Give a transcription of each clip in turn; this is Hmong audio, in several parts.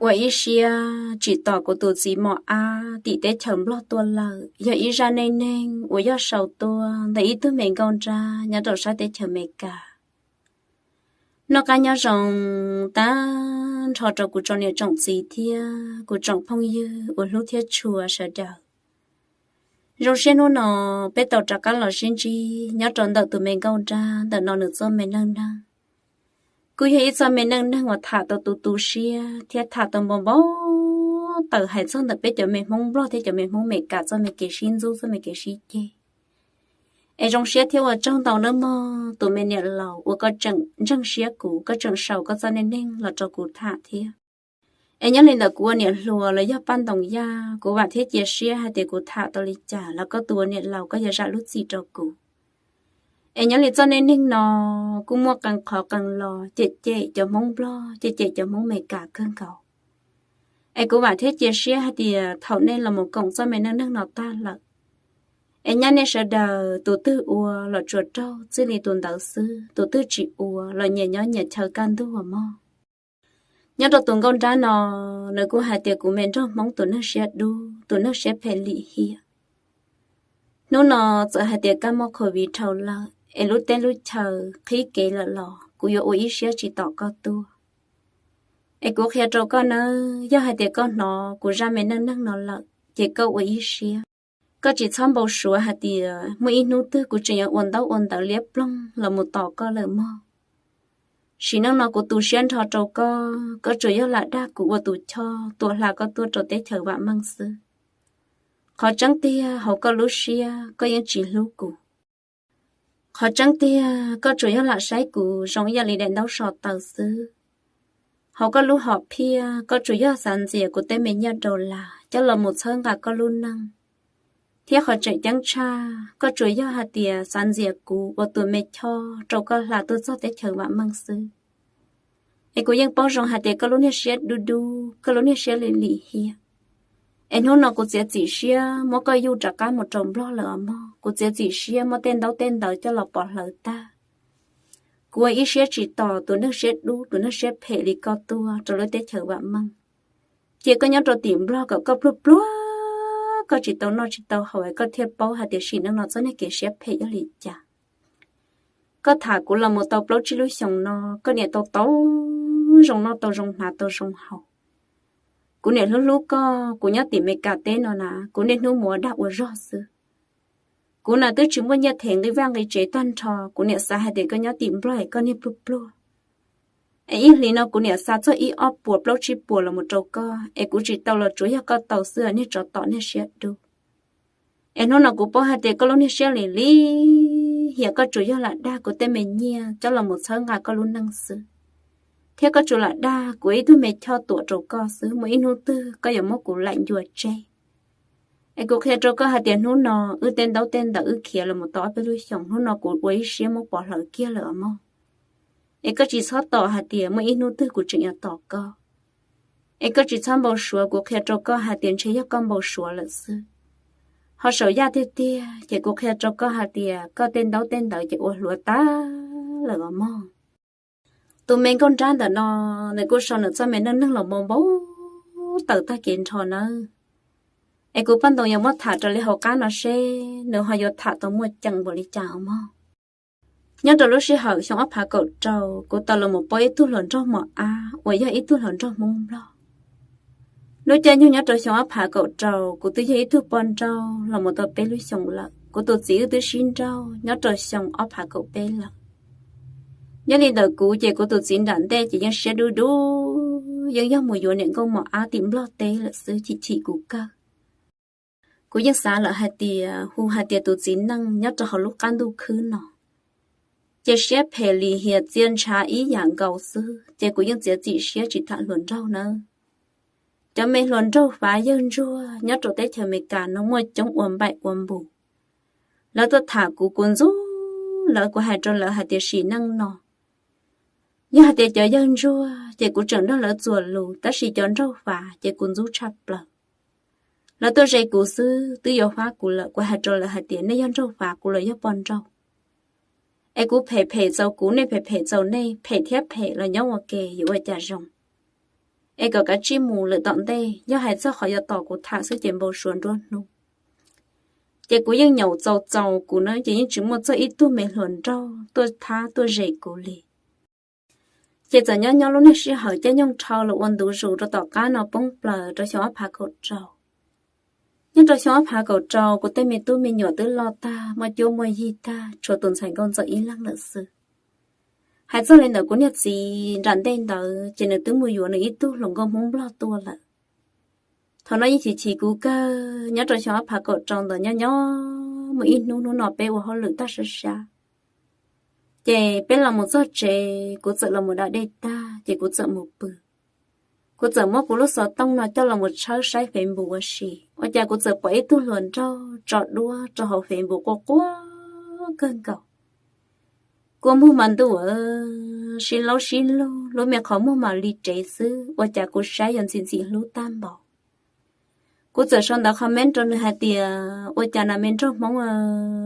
Ua ib siab tsim tos kuv tus txiv mos ab tim teb chaws Nplog tuaj lawm, yog ib zaj neej neeg uas yog sau tuaj ntawm ib tug me nkauj nrab nyob rau sab teb chaws Amelikas. Noj qab nyob zoo tag nrho rau kuv tsoom niam tsoom txiv thiab kuv tsoom phooj ywg uas hlub thiab tshua sawv daws. Zoo siab hnub no peb tau rov qab los sib ntsib nyob rau ntawm tus me nkauj nrab ntawm no nws txoj me neej neeg. Kuj yog ib txoj me neej neeg uas tham tau tu tu siab thiab tham tau npau npau taws hais txog ntawm peb cov me Hmoob Nplog thiab cov me Hmoob Amelikas txoj me kev sib ntxub txoj me kev sib ceg. Es zoo siab thiab ua tsaug ntau nawb mog tus me niam laus uas koj tseem ntseeg siab kuv, koj tseem sau koj txoj neej neeg los rau kuv tham thiab. Es nyob li ntawm kuv ua niam hluas los yog Paj Ntoo Yaj, kuv vam thiab cia siab hais tias kuv tham tau li cas los koj tus ua niam laus koj yuav zam lub txim rau kuv. Es nyob li txoj neej neeg no kuj muaj qee qhov qee los cem cem cov Hmoob Nplog, cem cem cov Hmoob Amelikas kawg nkaus. Es kuv vam thiab cia siab hais tias thaum nej los mus koom txoj me neej neeg no tag lawm, es nyab nej sawv daws tus twg ua los tsuas raug txij li tus ntawd xwb, tus twg tsis ua los nyias nyob nyias chaw kaj ntug mog. Nyob rau tus nkauj nrab no, nws kuj hais tias kuv me nraug Hmoob tus neeg siab dub, tus neeg siab phem lim hiam. Hnub no txawm hais tias kab mob covid dhau lawm es lub teb lub chaw qhib kev lawm los kuv yuav ua ib siab tsis tos koj tuaj. Es kuv qhia rau koj nawb, yog hais tias koj hnov kuv zaj me neej neeg no lawm ces koj ua ib siab, koj tsis txhob npau suav hais tias muaj ib hnub twg kuv tseem yuav ua ntaub ua ntawv liab ploog los mus tos koj lawm mog. Sim neej no kuv tu siab nrho rau koj, koj tsuas yog lam dag kuv ua tus choj tuam hla koj tuaj rau teb chaws vam meej xwb. Qhov tseeb tiag hauv koj lub siab koj yeej tsis hlub kuv. Qhov tseeb tiag koj tsuas yog lam saib kuv zoo ib yam li daim ntaub so taw xwb. Hauv koj lub hom phiaj koj tsuas yog xav ntxias kuv tej me nyiaj dollar coj los mus txhawb nqa koj lub neej, thiab qhov tseem ceeb tshaj koj tsuas yog hais tias xav ntxias kuv ua tus me choj rau koj hla tuaj txog teb chaws vam meej xwb. Es kuv yeej paub zoo hais tias koj lub niag siab dub dub, koj lub niag siab lim lim hiam. Es hnub no kuv txiav txim siab muab koj yuj rov qab mus rau Nplog lawm os mog, kuv txiav txim siab muab tej ntaub tej ntawv coj los pov hlawv tag. Kuv ua ib siab tsis tos tus neeg siab dub tus neeg siab phem li koj tuaj rau lub teb chaws vam meej. Cia koj nyob rau tim Nplog kom koj pluag pluag, koj tsis tau noj tsis tau haus es koj thiaj paub hais tias sim neej no txoj niag kev siab phem yog li cas. Koj tham kuv los mus tau plaub tsib lub xyoos no, koj niam tau tau zoo noj tau zoo hnav tau zoo haus. Kuv niam hlub hlub koj, kuv nyob tim Meskas teb no na, kuv niaj hnub mus ua dag ua zog xwb. Kuv na twb tsis muaj nyiaj them nqi vaj nqi tsev tag nrho, kuv niam xav hais tias koj nyob tim Nplog es koj niag pluag pluag. Es ib hlis no kuv niam xa txog ib ob puas plaub tsib puas los mus rau koj, es kuv tsis tau los tsuas yog koj tau xwb niag tsov tom niag siab dub. Es hnub no kuv paub hais tias koj lub niag siab lim lim hiam, koj tsuas yog lam dag kuv tej me nyiaj coj los mus txhawb nqa koj lub neej xwb, thiab koj tsuas lam dag kuv ib tug me choj tuam rau koj xwb, muaj ib hnub twg koj yuav muab kuv laim ncua tseg. Es kuv qhia rau koj hais tias hnub no wb tej ntaub tej ntawv wb khiav los mus tau ob peb lub xyoos, hnub no kuv ua ib siab muab pov hlawv kiag lawm os mog. Es koj tsis txhob tos hais tias muaj ib hnub twg kuv tseem yuav tos koj. Es koj tsis txhob npau suav, kuv qhia rau koj hais tias ntshe yog koj npau suav lawm xwb. Ho saum yaj tiag tiag ces kuv qhia rau koj hais tias koj tej ntaub tej ntawv ces ua hluav tag lawm os mog. Tus me nkauj nrab ntawm no, nws kuj sau nws txoj me neej neeg los npau npau taws tag kev nrho nawb. Es kuv Paj Ntoo yuav muab tham raws li hauv qab no seb nws ho yuav tham tau muaj ceem npaum li cas os mog. Nyob rau lub sij hawm xyoo ob phav kaum rau, kuv tau los mus paub ib tug hluas nraug mos ab uas yog ib tug hluas nraug Hmoob Nplog. Lub caij nyoog nyob rau xyoo ob phav kaum rau, kuv twb yog ib tug poj nrauj los mus tau peb lub xyoos lawm. Kuv tus txiv wb twb sib nrauj nyob rau xyoo ob phav kaum peb lawm. Nyob li ntawm kuv ces kuv tus txiv nram ntej ces yeej siab dub dub, yeej yog mus yuav niam nkauj mos ab tim Nplog teb lawm xwb, chim chim kuv kawg. Kuv yeej xav lawm hais tias hu hais tias tus txiv neej nyob rau hauv lub qab ntuj khwb no ces siab phem lim hiam txia ntshav ib yam nkaus xwb, ces kuv yeej txiav txim siab tsis tham hluas nraug nawb. Cov me hluas nraug fav yawg ntsuag nyob rau teb chaws Amelikas no muaj coob ua npaim ua npus. Lawv tuaj tham kuv, kuv ntxub lawv, kuv hais rau lawv hais tias sim neej no yog hais tias cov yawg ntsuag ces kuv tseem nrog lawv txuas lus, tab sis cov nraug fav ces kuv ntxub tshaj plaws. Lawv tuaj ze kuv xwb twb yuav fab kuv lawm, kuv hais rau lawv hais tias nej yog nraug fav, kuv los yog poj nrauj. Es kuv phem phem txaus kuv, nej phem phem txaus nej, phem thiab phem los nyob ua ke yuav ua cas zoo. es kom kav tsij mus lawm tom ntej, yog hais txog qhov yuav tos kuv tham xwb ces npau suav nruab hnub. Ces kuv yeej nyaum txaus txaus kuv na, ces yeej tsis muaj txog ib tug me hluas nraug tuaj thab tuaj zes kuv li. Ces txawm nyob nyob lub niag sij hawm caij nyoog dhau los ua ntu zus rau tom qab no poob plaws rau xyoo ob phav kaum rau. Nyob rau xyoo ob phav kaum rau, kuv tej me tub me nyuam twb loj tag, muaj cuab muaj yig tag, tshuav tus ntxhais nkauj ntxawm ib leeg lawm xwb. Hais txog li ntawd, kuv niag txiv nram ntej ntawd ces nws twb mus yuav nws ib tug hluas nkauj Hmoob Nplog tuaj lawm. Thaum no yeej chim chim kuv kawg, nyob rau xyoo ob phav kaum rau ntawd nyob nyob muaj ib hnub, hnub no peb ua hauj lwm tag sab sab, ces peb los mus txog tsev, kuv txawm los mus da dej tag ces kuv txawm mus pw. Kuv txawm muab kuv lub xov tooj no coj los mus tshawb saib Facebook ua si, ua cas kuv txawm pom ib tug hluas nraug tso duab rau hauv Facebook quaj quaj kawg nkaus. Kua muag mas ntuj, sib laub sib lug, lub me qhov muag mas li rev xwb, ua cas kuv saib yuav ntxim ntxim hlub tag npaum. Kuv txawm sau ntawv comment rau nws hais tias, ua cas na me nraug Hmoob,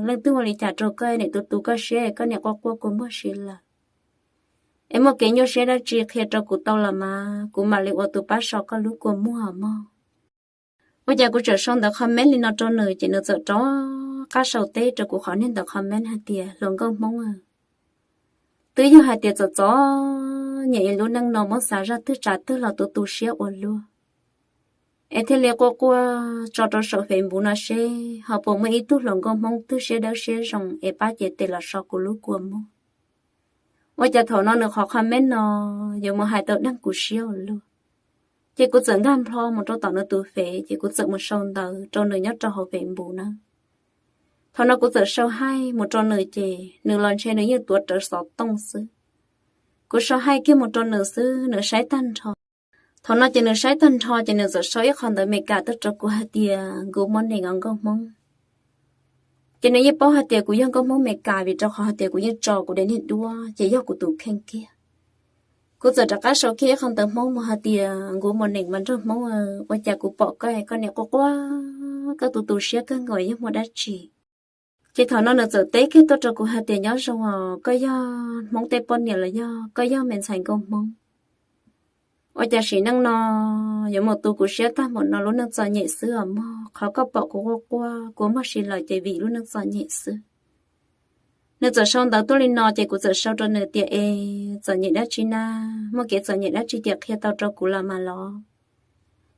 leej twg ua li cas rau koj, niam tu tu koj siab, koj niam quaj quaj kua muag si lawm. Es muaj kev nyuaj siab dab tsi qhia rau kuv tau los mas kuv mam li ua tus pab so koj lub kua muag mog. Ua cas kuv txawm sau ntawv comment li no rau nws ces nws txawm rov qab sau teb rau kuv qhov niag ntawv comment hais tias, hluas nkauj Hmoob, twb yog hais tias txom txom nyem lub neej no muab xav zaj twg tsav twg los tu tu siab ua luaj, es thiaj li quaj quaj tso rau saum Facebook no seb ho puas muaj ib tug hluas nkauj Hmoob twg siab dawb siab zoo es pab cev tes los so kuv lub kua muag. Ua cas thaum no nws qhov comment no yuav mus hais tau deej kuv siab ua luaj. Ces kuv txawm nkag nplho mus rau tom nws tus Fev, ces kuv txawm mus sau ntawv rau nws nyob rau hauv Facebook na. Thaum no kuv txawm sau haij mus rau nws ces nws los ntshe nws yeej tuav rawv xov tooj xwb. Kuv sau haij kiag mus rau nws xwb nws saib tag nrho. Thaum no ces nws saib tag nrho ces nws txawm sau ib qho ntawv Meskas tuaj rau kuv hais tias, good morning os nkauj Hmoob. Ces nws yeej paub hais tias kuv yog nkauj Hmoob Meskas vim rau qhov hais tias kuv yeej tso kuv daim niag duab ces yog kuv tus kheej kiag. Kuv txawm rov qab sau kiag ib qho ntawv Hmoob mus hais tias, good morning mas nraug Hmoob, ua cas kuv pom koj, koj niam quaj quaj, koj tu tu siab kawg nkaus, yog muaj dab tsi? Ces thaum no nws txawm teb kiag tuaj rau kuv hais tias, nyob zoo os, koj yog Hmoob tej poj niam los yog koj yog me ntxhais nkauj Hmoob? Ua cas sim neej no yuav mus tu kuv siab tag npaum no, lub neej txom nyem xwb os mog. Qhov koj pom kuv quaj quaj kua muag si lawm ces vim lub neej txom nyem xwb. Nws txawm sau ntawv tuaj li no ces kuv txawm sau rau nws tias, es txom nyem dab tsi na? Muaj kev txom nyem dab tsi ces qhia tau rau kuv los mas los.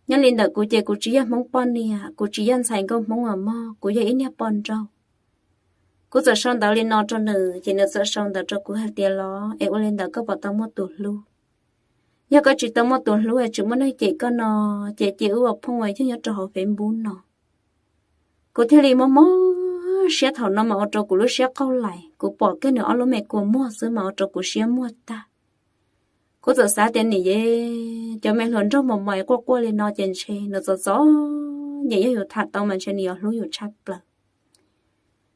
Nyob li ntawm kuv ces kuv tsis yog Hmoob poj niam, kuv tsis yog ntxhais nkauj Hmoob os mog, kuv yog ib niag poj nraug. Kuv txawm sau ntawv li no rau nws ces nws txawm sau ntawv rau kuv hais tias, los es ua li ntawd koj puas tau muaj tus hlub? Yog koj tsis tau muaj tus hlub es tsis muaj neeg cem koj no, ces cia wb ua phooj ua ywg nyob rau hauv Facebook no. Kuv thiaj li mob mob siab, thaum no mas ua rau kuv lub siab qaug lais, kuv pom kiag nws ob lub me kua muag xwb mas ua rau kuv siab muag tag. Kuv txawm xav tias nim yej cov me hluas nraug mos mos quaj quaj li no ces ntshe nws txom txom nyem, yog yus tham tau mas ntshe nws yuav hlub yus tshaj plaws.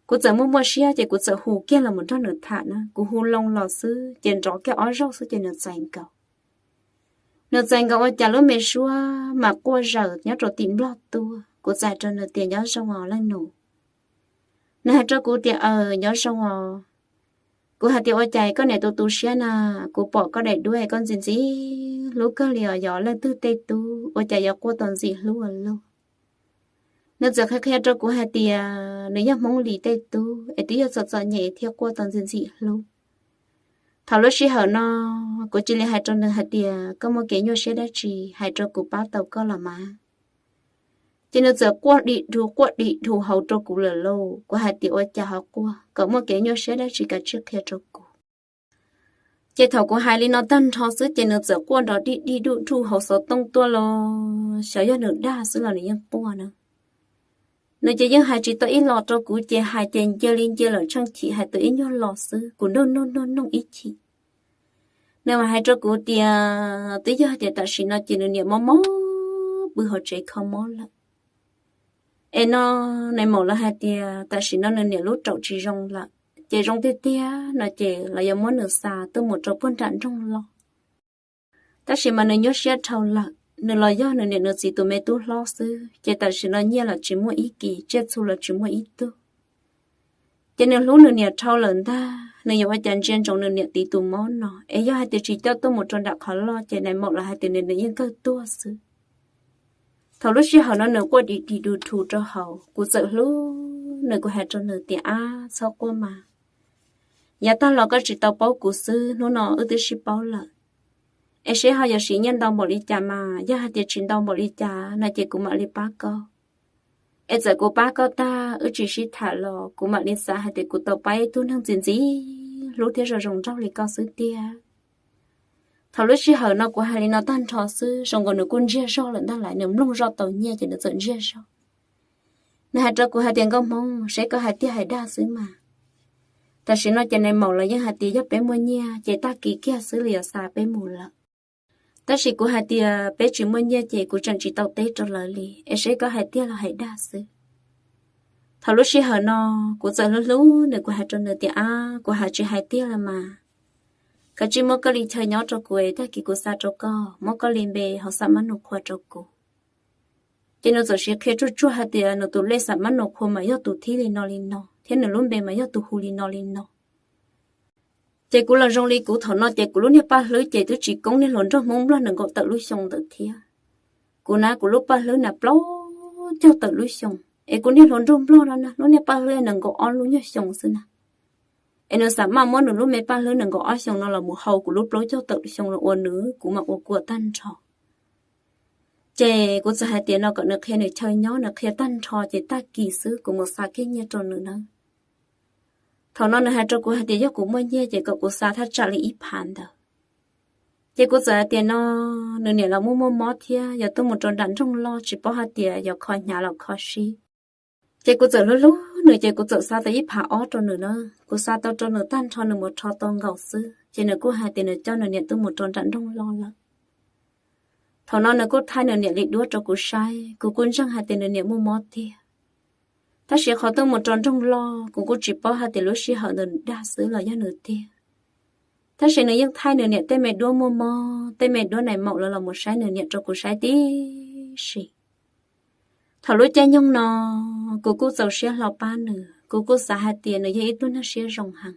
Kuv txawm muaj muaj siab ces kuv txawm hu kiag los mus nrog nws tham na, kuv hu loo los xwb ces nrov kiag ob zaug xwb ces nws txais nkaus. Nws txais nkaus ua cas lub me suab mas quaj zaws nyob rau tim Nplog tuaj. Kuv txais rau nws tias, nyob zoo os leej nus. Nws hais rau kuv tias, aws, nyob zoo os. Kuv hais tias, ua cas koj niam tu tu siab na? Kuv pom koj daim duab koj ntxim ntxim hlub kawg li os, yog leej twg tej tub ua cas yuav quaj tau ntxim hlub ua luaj. Nws txawm qhia qhia rau kuv hais tias nws yog Hmoob Lis tej tub es twb yog txom txom nyem thiaj quaj tau ntxim ntxim hlub. Thaum lub sij hawm no kuv cia li hais rau nws hais tias, koj muaj kev nyuaj siab dab tsi hais rau kuv pab tau koj los mas. Ces nws txawm quaj dim dhus quaj dim dhus hauv rau kuv lawm lauj. Kuv hais tias, ua cas ho quaj, kom muaj kev nyuaj siab dab tsi kav tsij qhia rau kuv. Ces thaum kuv hais li no tag nrho xwb ces nws txawm quaj nrov dig dig duj duj hauv xov tooj tuaj los, xyov yog nws dag xwb los nws yeej quaj na. Nws ces yeej hais tsis tau ib los rau kuv, ces hais ces ncia li ncia lawm, tsheej chim hais tau ib nyuag los xwb kuv nrog nug nug noog ib chim. Nws mas hais rau kuv tias twb yog tias tam sim no ces nws niam mob mob pw hauv tsev kho mob lawm. Es no nws mam li hais tias tam sim no nws niam lub raum tsis zoo lawm, ces zoo tiag tiag no ces los yuav muab nws xa tuaj mus rau puag nram nroog loj. Tab sis mas nws nyuaj siab dhau lawm, nws los yog nws niam nws txiv tus me tub hlob xwb, ces tam sim no nyiaj los tsis muaj ib kis, tsiaj txhu los tsis muaj ib tug. Ces nws hlub nws niam dhau lawm ntag. nws yuav ua cas ntsia ntsoov nws niam tiv tus mob no, es yog hais tias tsis coj tuaj mus rau nram qhov loj ces nais maum los hais tias nws nws yeej kawg tuag xwb. Thaum lub sij hawm no nws quaj dim dim dus thus rau hauv, kuv txawm hlub nws, kuv hais rau nws tias, Ab, txhob quaj mas, yav tag los koj tsis tau paub kuv xwb, hnub no wb twb sib paub lawm, es seb ho yuav siv nyiaj ntau npaum li cas mas, yog hais tias tsis ntau npaum li cas no ces kuv mam li pab koj. Es txawm kuv pab koj tag wb tsis sib tham los kuv mam li xav hais tias kuv tau pab ib tug neeg ntxim ntxim hlub thiab zoo zoo nraug li koj xwb tiag. Thaum lub sij hawm no kuv hais li no tag nrho xwb, zoo nkaus nws kuj ntsiag zog lawm ntag lauj, nws mloog zoj tau nyiaj ces nws txawm ntsiag zog. Nws hais rau kuv hais tias, Nkauj Hmoob, seb koj hais tiag hais dag xwb mas, tam sim no ces nais maum los yeej hais tias yog peb muaj nyiaj ces tag kis kiag xwb los yuav xa peb mus lawm. Tab sis kuv hais tias peb tsis muaj nyiaj ces kuv tseem tsis tau teb rau lawv li, es seb koj hais tiag los hais dag xwb. Thaum lub sij hawm no kuv txawm hlub hlub nws, kuv hais rau nws tias, Ab, kuv hais tsis hais tiag los mas, kav tsij muab koj li chaw nyob rau kuv es tag kis kuv xa rau koj, muab koj li npe hauv xam mab nus qhua rau kuv. Ces nws txawm siv qhia tsuag tsuag hais tias nws tus lej xam mab nus qhua mas yog tus thib li no li no thiab nws lub npe mas yog tus hu li no li no. Ces kuv los zoo li kuv thaum no ces kuv lub niag paj hlwb ces twb tsis koob niag hluas nraug Hmoob Nplog nees nkaum tawm lub xyoo ntawd thiab. Kuv na kuv lub paj hlwb na plaub caug tawm lub xyoo, es kuv niag hluas nraug Nplog no na lub niag paj hlwb nees nkaum ob lub nyuag xyoo xwb na. Es nws xam maj muab nws lub me paj hlwb nees nkaum ob xyoo no los mus hau kuv lub plaub caug tawm xyoo los ua nws, kuv mam ua kua tag nrho. Ces kuv txawm hais tias no kom nws qhia nws chaw nyob, nws qhia tag nrho ces tag kis xwb kuv mus xa kiag nyiaj rau nws nawb. Thaum no nws hais rau kuv hais tias yog kuv muaj nyiaj ces kom kuv xa thaj tsam li ib phav ntawd. Ces kuv txawm hais tias no, nws niam los muaj muaj mob thiab yuav tuaj mus rau nram nroog loj tsis paub hais tias yuav kho hnyav los kho sib. Ces kuv txawm hlub hlub nws ces kuv txawm xa tau ib phav ob rau nws na. Kuv xa tau rau nws tag nrho nws mus rho tau nkaus xwb ces nws kuj hais tias nws coj nws niam tuaj mus rau nram nroog loj lawm. Thaum no nws kuj thaij nws niam li duab rau kuv saib, kuv kuj ntseeg hais tias nws niam muaj mob tiag. Tab sis qhov tuaj mus rau nroog loj kuv kuj tsis paub hais tias lub sij hawm ntawd dag xwb los yog nws tiag. Tab sis nws yeej thaij nws niam tej me duab muaj mob, tej me duab nais maum lawv los mus saib nws niam rau kuv saib tib si. Thaum lub caij nyoog no kuv kuj txaus siab hlo pab nws, kuv kuj xav hais tias nws yog ib tug neeg siab zoo heev.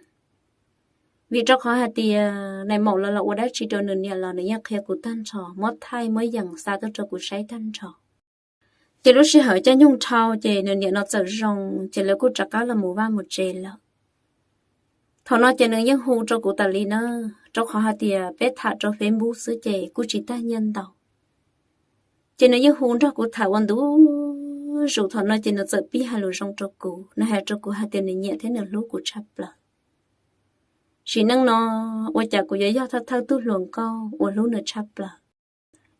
Vim rau qhov hais tias nais maum lawv los ua dab tsi rau nws niam los nws yeej qhia kuv tag nrho, muab thaij muab yees xa tuaj rau kuv saib tag nrho. Ces lub sij hawm caij nyoog dhau ces nws niam no txawm zoo ces lawv kuj rov qab los mus vaj mus tsev lawm. Thaum no ces nws yeej hu rau kuv tas li na, rau qhov hais tias peb tham rau Facebook xwb ces kuj tsis tag nyiaj ntau. Ces nws yeej hu nrog kuv tham ua ntu zus, thaum no ces nws txawm pib hais lus zoo rau kuv, nws hais rau kuv hais tias nws nyiam thiab nws hlub kuv tshaj plaws. Sim neej no ua cas kuv yuav yog thawj thawj tug hluas nkauj uas hlub nws tshaj plaws.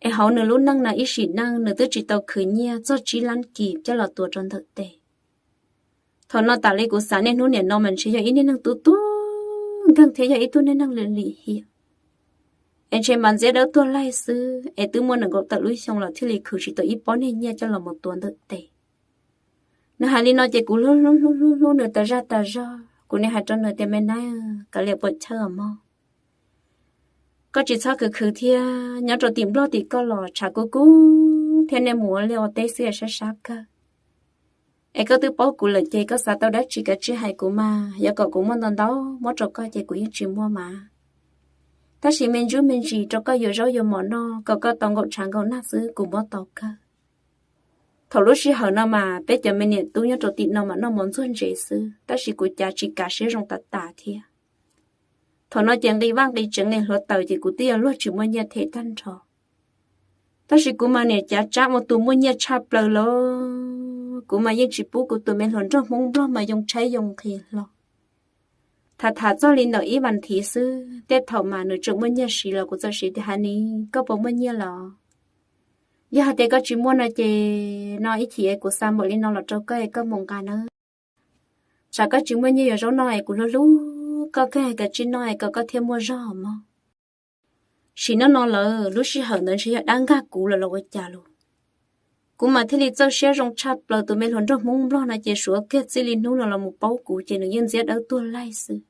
Es hauv nws lub neej no ib sim neej nws twb tsis tau khwv nyiaj txog tsib lab kis coj los tuav rau ntawm tes. Thaum no tas li kuv xav niaj hnub nim no mas ntshe yog ib niag neeg tub tub nkeeg thiab yog ib tug niag neeg lim lim hiam. Es ntshe mas ntxiab dawb tuag laig xwb es twb muaj nees nkaum tawm lub xyoo los thiaj li khwv tsis tau ib pob niag nyiaj coj los mus tuav ntawm tes. Nws hais li no ces kuv hlub hlub hlub hlub hlub nws tas zaj tas zog, kuv nim hais rau nws tias me nab, kav liam puas chawj os mog. Koj tsis txhob khwv khwv thiab, nyob rau tim Nplog tim koj los tshav kub kub thiab, nej mus ua liaj ua teb xwb sab sab kawg. Es koj twb paub kuv lawm ces koj xav tau dab tsi kav tsij hais kuv mas, yog kom kuv muaj ntau ntau muab rau koj ces kuv yeej tsis muaj mas. Tab sis me ntsuj me ntsis rau koj yuav zaub yuav mov noj, kom koj tau nkaum tshav nkaum nag xwb kuv muab tau kawg. Thaum lub sij hawm no mas peb cov me niam tub nyob rau tim no mas noj mov ntxuag ntsev xwb, tab sis kuv cav tsis kav siab zoo tas tas thiab. Thaum no ces nqi vaj nqi tsev nqi hluav taws ces kuv twb yog luag tsis muaj nyiaj them tag nrho. Tab sis kuv mas niam cav tsab ua tus muaj nyiaj tshaj plaws los, kuv mas yeej tsis pub kuv tus me hluas nraug Hmoob Nplog mas yoo tshaib yoo nqhis hlo. Tham tham txog li ntawm ib vas thiv xwb, tej thaum mas nws tseem muaj nyiaj siv los kuv txawm siv tias, Ha ni, koj puas muaj nyiaj los? Yog hais tias koj tsis muaj no ces no ib chim es kuv xa npaum li no los rau koj es koj mus nqa nawb. Tsam koj tsis muaj nyiaj yuav zaub noj es kuv hlub hlub koj kawg, kav tsij noj es kom koj thiaj muaj zog mog. Sim neej no lawm, lub sij hawm ntawd ntshe yog dab nkag kuv lawm los ua cas los, kuv mas thiaj li txawj siab zoo tshaj plaws, tus me hluas nraug Hmoob Nplog no ces suav kiag txij li hnub no los mus paub kuv ces nws yeej ntxiab dawb tuag laig xwb.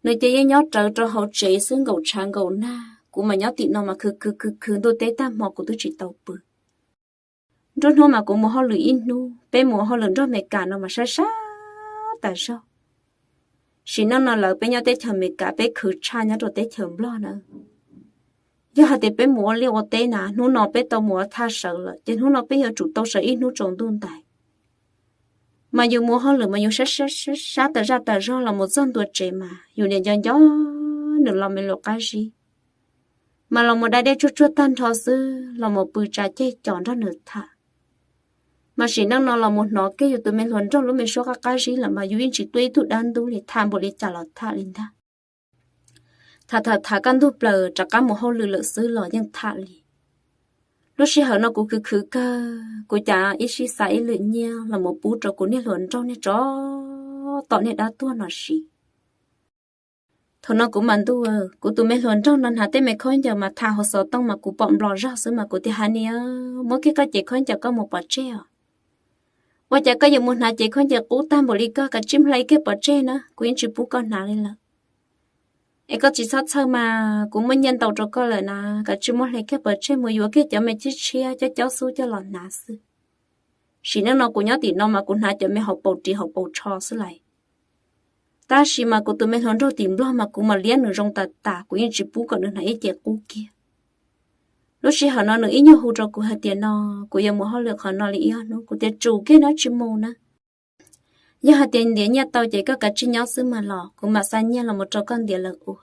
Nws ces yeej nyob rawv rau hauv tsev xwb nkaum tshav nkaum nag, kuv mas nyob tim no mas khwv khwv khwv khwv ntuj teb tag hmo kuv twb tsis tau pw. Nruab hnub mas kuv mus hauj lwm ib hnub, peb mus hauj lwm nrog Meskas no mas sab sab tas zog. Sim neej no lawv peb nyob teb chaws Amelikas peb khwv tshaj nyob rau teb chaws Nplog na. Yog hais tias peb mus ua liaj ua teb na, hnub no peb tau mus ua thaj sawv lawm ces hnub no peb yuav tsum tau sawv ib hnub tsaus ntuj ntais. Mas yus mus hauj lwm mas yus sab sab tas zaj tas zog los mus txog ntua tsev mas yus niam nco nco nws los me luag qab zib, mas los mus da dej tsuag tsuag tag nrho xwb los mus pw tsa ceg cos nrog nws tham. Mas sim neej no los mus hnov kiag yus tus me hluas nraug lub me suab qab qab zib lawm mas yus yeej tsis tuaj ib tug dab ntub li, tham npaum li cas los tham li ntag. Tham tham tham kaj ntug plaws rov qab mus hauj lwm lawm xwb los yeej tham li. Lub sij hawm no kuv khwv khwv kawg, kuv cav ib sij xav ib lwm nyiaj los mus pub rau kuv niag hluas nraug niag tsov tom niag dab tuag no siv. Thaum no kuv mas ntuj, kuv tus me hluas nraug no hnav tej me khaub ncaws mas tham hauv xov tooj mas kuv pom nplos zog xwb mas kuv tias, Hais niam, muab kiag koj cev khaub ncaws koj mus pov tseg os. Ua cas koj yuav mus hnav cev khaub ncaws qub tag npaum li koj, kav tsij hle kiag pov tseg na, kuv yeej tsis pub koj hnav li lawm. Es koj tsis txhob txhawj mas, kuv muaj nyiaj ntau rau koj lawm na, kav tsij muab hle kiag pov tseg mus yuav kiag cov me tshiab tshiab cob cob xub coj los hnav xwb. Sim neej no kuv nyob tim no mas kuv hnav cov me hauv paus ris hauv paus tsho xwb lais. Tab sis mas kuv tus me hluas nraug tim Nplog mas kuv mam liab nws zoo tas tas, kuv yeej tsis pub kom nws hnav ib ce qub kiag. Lub sij hawm no nws ib nyuag hu rau kuv hais tias no, kuv yuav mus hauj lwm qhov no li ib ob hnub, kuv tias tsum kiag na, tsis mus na. Yog hais tias ntiav nyiaj tau ces koj kav tsij nyob xwb mas los kuv mam xa nyiaj los mus rau koj ntiav lawv ua.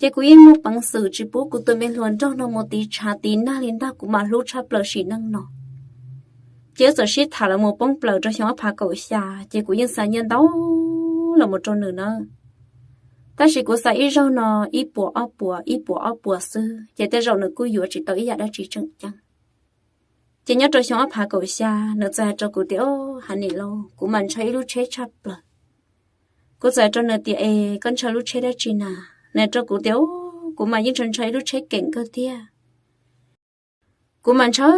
Ces kuv yeej muaj peev xwm tsis pub kuv tus me hluas nraug no mus tiv tshav tiv nag li ntag, kuv mam hlub tshaj plaws sim neej no. Ces wb txawm sib tham los mus poob plaws rau xyoo ob phav kaum xya, ces kuv yeej xa nyiaj ntau los mus rau nws na. Tab sis kuv xa ib zaug no ib puas ob puas ib puas ob puas xwb, ces tej zaum nws kuj yuav tsis tau ib yam dab tsi tseem ceeb. Ces nyob rau xyoo ob phav kaum xya, nws txawm hais rau kuv tias, Hais niam lauj, kuv mas ntshaw ib lub tsheb tshaj plaws. Kuv txawm hais rau nws tias, Es koj ntshaw lub tsheb dab tsi na? Nws hais rau kuv tias, Kuv mas yeej ntshaw ntshaw ib lub tsheb keem kawg thiab. Kuv mas ntshaw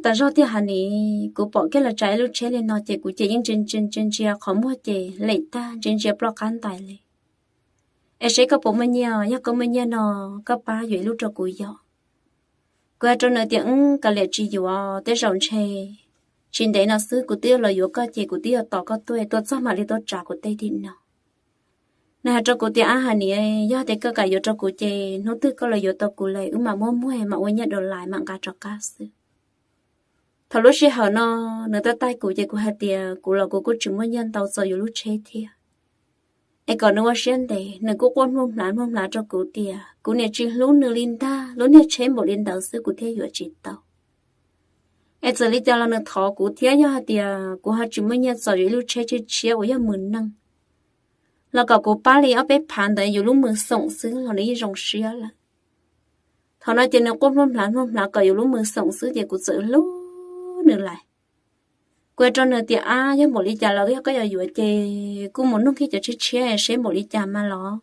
tas zog tiag hais niam, kuv pom kiag los tsav ib lub tsheb li no ces kuv ces yeej ntsia ntsia ntsia ntsia qhov muag ces lem tag, ntsia ntsia ploj qab ntais li. Es seb koj puas muaj nyiaj, yog koj muaj nyiaj no koj pab yuav ib lub rau kuv yom. Kuv hais rau nws tias, Wb kav liam tsis yuav, tej zaum ntshe tsis ntev no xwb kuv twb yuav los yuav koj ces kuv twb yuav tos koj tuaj, tuaj txog mam li tuaj tsav kuv tej tim no. Nws hais rau kuv tias, Ab hais niam, yog tias koj kam yuav rau kuv ces hnub twg koj los yuav tau kuv lawm wb mam muab muag mam ua nyiaj dollar mam nqa rov qab xwb. Thaum lub sij hawm no nws taij taij kuv ces kuv hais tias kuv los kuv kuj tsis muaj nyiaj ntau txaus yuav lub tsheb thiab. Es kom nws ua siab ntev, nws kuj quaj nplooj hmlav nplooj hmlav rau kuv tias kuv niam tsis hlub nws li ntag, lub niag tsheb npaum li ntawd xwb kuv thiaj yuav tsis tau. Es txawm li cas los nws thov kuv thiab, yog hais tias kuv ho tsis muaj nyiaj txaus yuav ib lub tsheb tshiab tshiab uas yog mws neej los kom kuv pab li ob peb phav ntawd yuav lub mws xoom xwb los nws yeej zoo siab lawm. Thaum no ces nws quaj nplooj hmlav nplooj hmlav kom yuav lub mws xoom xwb ces kuv txawm hlub nws lais. Kuv hais rau nws tias, Ab, yog npaum li cas los yog koj yuav yuav ces kuj mus noog kiag cov tshiab tshiab seb npaum li cas mas los.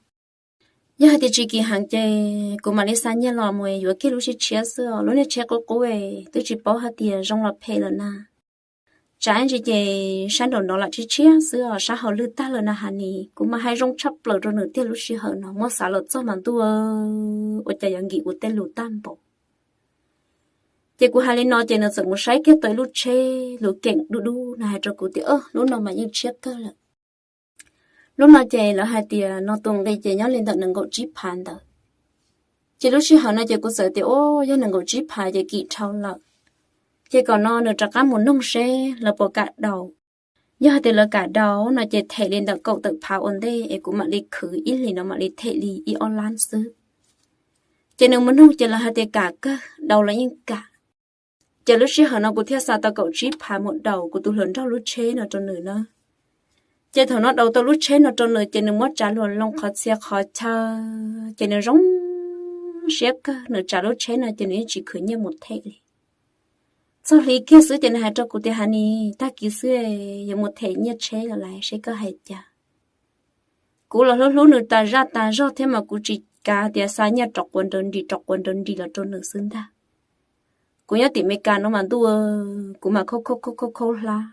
Yog hais tias tsis kim heev ces kuv mam li xa nyiaj los mus yuav kiag lub tshiab tshiab xwb os, lub niag tsheb qub qub twb tsis paub hais tias zoo los phem lawm na. Tsam ntsis ces sab nraum no lam tshiab tshiab xwb os, sab hauv lwj tag lawm na has nis. Kuv mas hais zoo tshaj plaws rau nws tiag lub sij hawm no, muab xav los txog mas ntuj, ua cas yuav nkim kuv tej lus tag npaum. Ces kuv hais li no ces nws txawm mus saib kiag tau ib lub tsheb lus keem dub dub, nws hais rau kuv tias, Lub no mas yeej tshiab kawg lawm. Lub no ces lawv hais tias no tus nqi ces nyob li ntawm nees nkaum tsib phav ntawd. Ces lub sij hawm no ces kuv txawm tias, Ub, yog nees nkaum tsib phav ces kim dhau lawm. Ces kom no nws rov qab mus noog seb lawv puas kam daus. Yog hais tias lawv kam daus no ces them li ntawm kaum tawm phav ua ntej es kuv mam li khwv ib hlis no mam li them li ib ob lab xwb. Ces nws mus noog ces lawv hais tias kam kawg, daus los yeej kam. Ces lub sij hawm no kuv thiaj xa tau kaum tsib phav mus daus kuv tus hluas nraug lub tsheb no rau nws na. Ces thaum no daus tau lub tsheb no rau nws ces nws muab tsav luag loo qhov txhia qhov chaw, ces nws zoo siab kawg, nws tsav lub tsheb no ces nws yeej tsis khwv nyiaj mus them li. Txog hli kiag xwb ces nws hais rau kuv tias, Has nis, tag kis xwb yuav mus them nyiaj tsheb lawm lais, seb koj hais cas. Kuv los hlub hlub nws tas zaj tas zog thiab mas kuv tsis kav tias xa nyiaj rov quas nraws nris rov quas nraws nris los rau nws xwb ntag. Kuv nyob tim Meskas no mas ntuj, kuv mas khaub khaub khaub khaub hlab,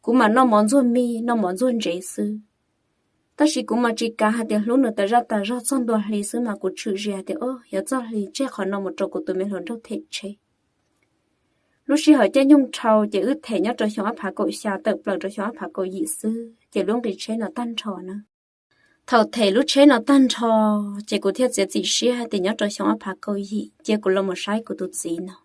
kuv mas noj mov ntxuag mij noj mov ntxuag ntsev xwb. Tab sis kuv mas tsis kav hais tias hlub nws tas zaj tas zog txog ntua hli xwb mas kuv tshwm sim hais tias, O, yuav txog hli tseg qhov no mus rau kuv tus me hluas nraug them tsheb. Lub sij hawm caij nyoog dhau ces wb them nyob rau xyoo ob phav kaum xya tawm plaws rau xyoo ob phav kaum yim xwb. ces lub nqi tsheb no tag nrho na. Thaum them lub tsheb no tag nrho, ces kuv thiaj txiav txim siab hais tias nyob rau xyoo ob phav kaum yim cia kuv los mus saib kuv tus txiv no.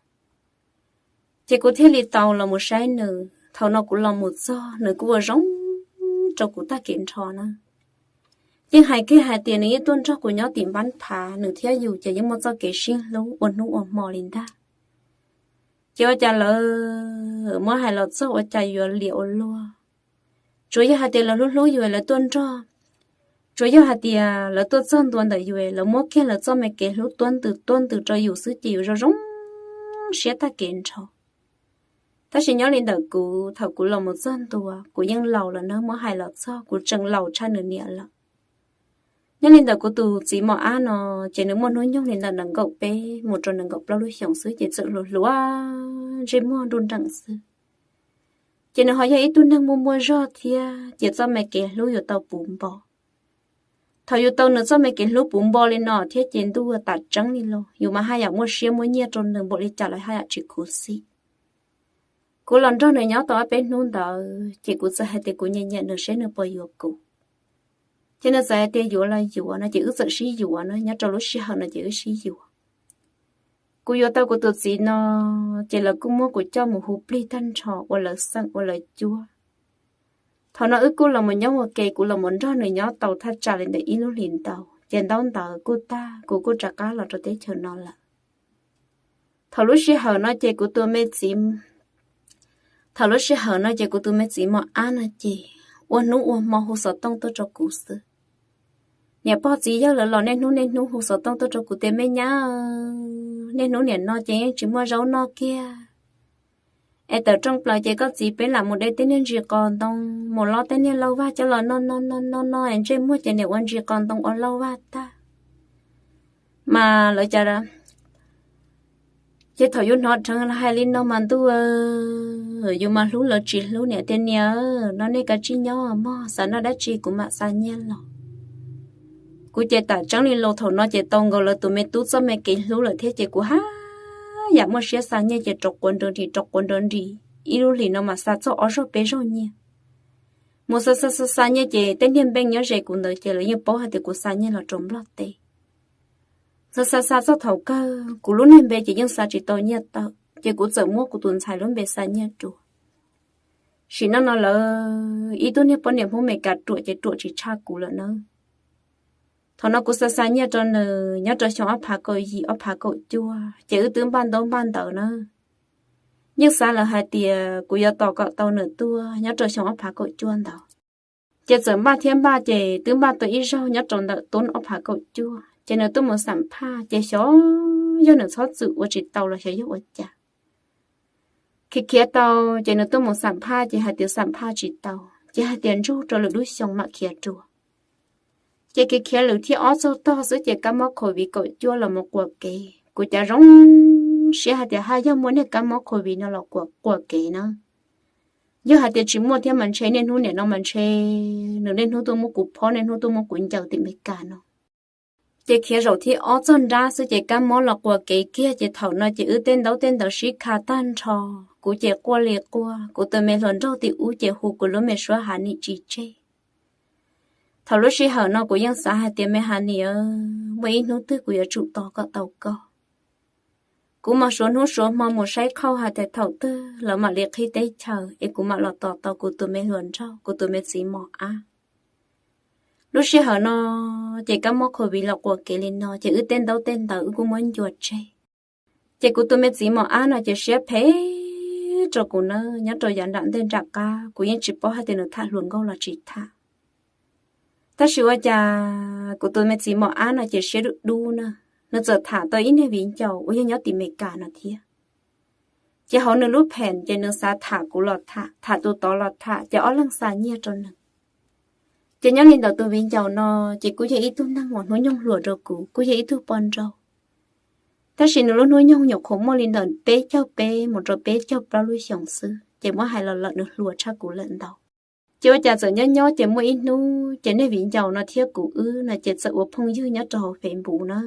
Ces kuv thiaj li tau los mus saib nws. Thaum no kuv los mus txog nws kuj ua zoo rau kuv tag kev nrho na. Yeej hais kiag hais tias nws yeej tuaj nrog kuv nyob tim npab phav, nws thiab yus ces yeej muaj txoj kev sib hlub ua hnub ua hmo li ntag. Ces ua cas lawv muab hais los txog ua cas yuav liam ua luaj. Tsuas yog hais tias lawv hlub hlub yus lawv tuaj nrog, tsuas yog hais tias lawv tuaj txog ntua ntawm yus lawv muab kiag lawv txoj me kev hlub tuab ntws tuab ntws rau yus xwb ces yus zoo zoo siab tag kev nrho. Tab sis nyob li ntawm kuv, thaum kuv los mus txog ntua kuv yeej laus lawm na, muab hais los txog kuv tseem laus tshaj nws niam lawm. Nyob li ntawm kuv tus txiv mos ab no, ces nws muaj hnub nyoog li ntawm nees nkaum peb mus rau nees nkaum plaub lub xyoos xwb ces txawm hluas hluas ntsej muag nruj nreem xwb. Ces nws ho yog ib tug neeg muaj muaj zog thiab ces txoj me kev hlub yuav tau puv npo. Thaum yus tau nws txoj me kev hlub puv npo li no thiab ces ntuj tam tseeb li los yus mas haj yam muaj siab muaj nyiaj rau nws npaum li cas los haj yam tsis khuv xim. Kuv los nrog nws nyob tau ob peb hnub ntawd ces kuv txawm hais tias kuv nyiam nyiam nws seb nws puas yuav kuv. Ces nws txawm hais tias yuav los yuav no ces wb txawm sib yuav na, nyob rau lub sij hawm no ces wb sib yuav. Kuv yuav tau kuv tus txiv no, ces lawv kuj muab kuv coj mus hu plig tag nrho ua lawv xeem ua lawv cuab. Thaum no wb kuj los mus nyob ua ke, kuv los mus nrog nws nyob tau thaj tsam li ntawm ib lub hlis ntau, ces ntaub ntawv kuj tag kuv kuj rov qab los rau teb chaws no lawm. Thaum lub sij hawm no ces kuv tus me txiv, thaum lub sij hawm no ces kuv tus me txiv mos ab no ces ua hnub ua hmo hu xov tooj tuaj rau kuv xwb. Niam pog txiv yawg lawv los niaj hnub niaj hnub hu xov tooj tuaj rau kuv tias me nyab, niaj hnub niam no ces yeej tsis muaj zaub noj kiag. Es tawm rooj plaws ces koj txiv peb lam mus de tej niag ntsis qos ntoo, mus lob tej niag lauj vag coj los noj noj noj noj noj es ntsej muag ces niam ua ntsis qos ntoo ua lauj vag tag. Mas lawv cas, ces thaum yus hnov dheev hais li no mas ntuj, yus mas hlub lawv tsis hlub niam tias niam, no nej kav tsij nyob mog, xav noj dab tsi kuv mam xa nyiaj los. Kuv ces tam tseeb li los thaum no ces tau nkaus lawv tus me tub txoj me kev hlub lawm thiab ces kuv haj yam muaj siab xa nyiaj ces rau quav nrov nris rau quav nrov nris, ib lub hlis no mas xa txog ob zaug peb zaug nyiaj. Mus xa xa xa xa nyiaj ces tej niag npeej nyob ze kuv ntawd ces lawv yeej paub hais tias kuv xa nyiaj los rau Nplog teb. Xa xa xa txog thaum kawg kuv lub niag npe ces yeej xa tsis tau nyiaj tawm ces kuv txawm muab kuv tus ntxhais lub npe xa nyiaj rau. Sim no no lawv ib tug niag poj niam Hmoob Meskas ruam ces ruam tsis tshaj kuv lawm na. Thaum no kuv xa xa nyiaj rau nws nyob rau xyoo ob phav kaum yim ob phav kaum cuaj ces wb twb npaj ntaub npaj ntawv na. Yeej xav lawm hais tias kuv yuav tos kom tau nws tuaj nyob rau xyoo ob phav kaum cuaj ntawd. Ces txawm npaj thiab npaj ces twb npaj tau ib zaug nyob rau ntawm tub ob phav kaum cuaj ces nws tuaj mus xam phaj ces xyov yog nws txhob txwm ua tsis tau los xyov yog ua cas. Khiav khiav tau ces nws tuaj mus xam phaj ces hais tias xam phaj tsis tau ces hais tias ntsug rau lwm lub xyoo mam khiav dua. Ces khiav khiav lwm thib ob txog tog xwb ces kab mob covid kaum cuaj los mus quas kev. Kuv cav zoo siab hais tias haj yog muaj niag kab mob covid no los quas kev na. Yog hais tias tsis muaj thiab mas ntshe niaj hnub niam no mas ntshe nws niaj hnub tuaj muab kuv phob niaj hnub tuaj muab kuv ncaws tim Meskas no. Ces khiav zaum thib ob txog nrab xwb ces kab mob los quas kev kiag ces thaum no ces wb tej ntaub tej ntawv sib kha tag nrho. Kuv ces quaj li quaj, kuv tus me hluas nraug tim ub ces hu kuv lub me suab Hav Nim tsis tseg. Thaum lub sij hawm no kuv yeej xav hais tias me Hav Nim, muaj ib hnub twg kuv yuav tsum tos kom tau koj. Kuv mam suav hnub suav hmo mus saib qhauj hais tias thaum twg lawv mam li qhib teb chaws es kuv mam los tos tau kuv tus me hluas nraug kuv tus me txiv mos ab. Lub sij hawm no ces kab mob covid los quas kev li no ces wb tej ntaub tej ntawv wb kuj muab ncua tseg. Ces kuv tus me txiv mos ab no ces siab phem rau kuv na, nyob rau yav nram ntej nram qab kuv yeej tsis paub hais tias nws tham hluas nkauj los tsis tham. Tab sis ua cas kuv tus me txiv mos ab no ces siab dub dub na, nws txawm tham tau ib niag viv ncaus uas yog nyob tim Meskas no thiab. Ces hauv nws lub phem ces nws xav tham kuv los tham, tham tus tod los tham ces ob leeg xa nyiaj rau nws. Ces nyob li ntawm tus viv ncaus no ces kuj yog ib tug neeg uas hnub nyoog hluas rau kuv, kuj yog ib tug poj nrauj. Tab sis nws lub hnub nyoog nyuam qhuav muaj li ntawm peb caug peb mus rau peb caug plaub lub xyoos xwb ces muab hais los lawm nws hluas tshaj kuv lawm ntau. Ces ua cas txawm nyob nyob ces muaj ib hnub ces niag viv ncaus no thiab kuv wb no ces txawm ua phooj ywg nyob rau hauv Facebook na.